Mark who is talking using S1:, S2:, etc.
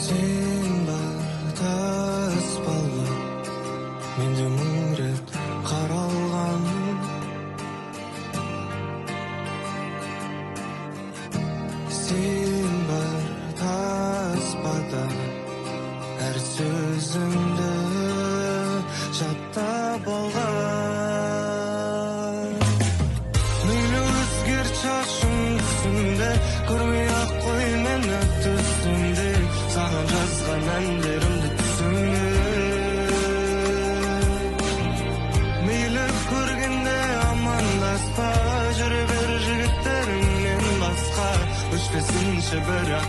S1: Сен бар таспала, менде мың рет қаралған. Сен бар таспада, әр сөзіңді жаттап алған. Мейлі өзгерт шашың түсімді, көрмей ақ қой мені түсімде. Саған жазған әндерімді түсінбе. Мейлі көргенде амандаспа, жүре бер жігіттеріңнен басқа. Өшпесінші бірақ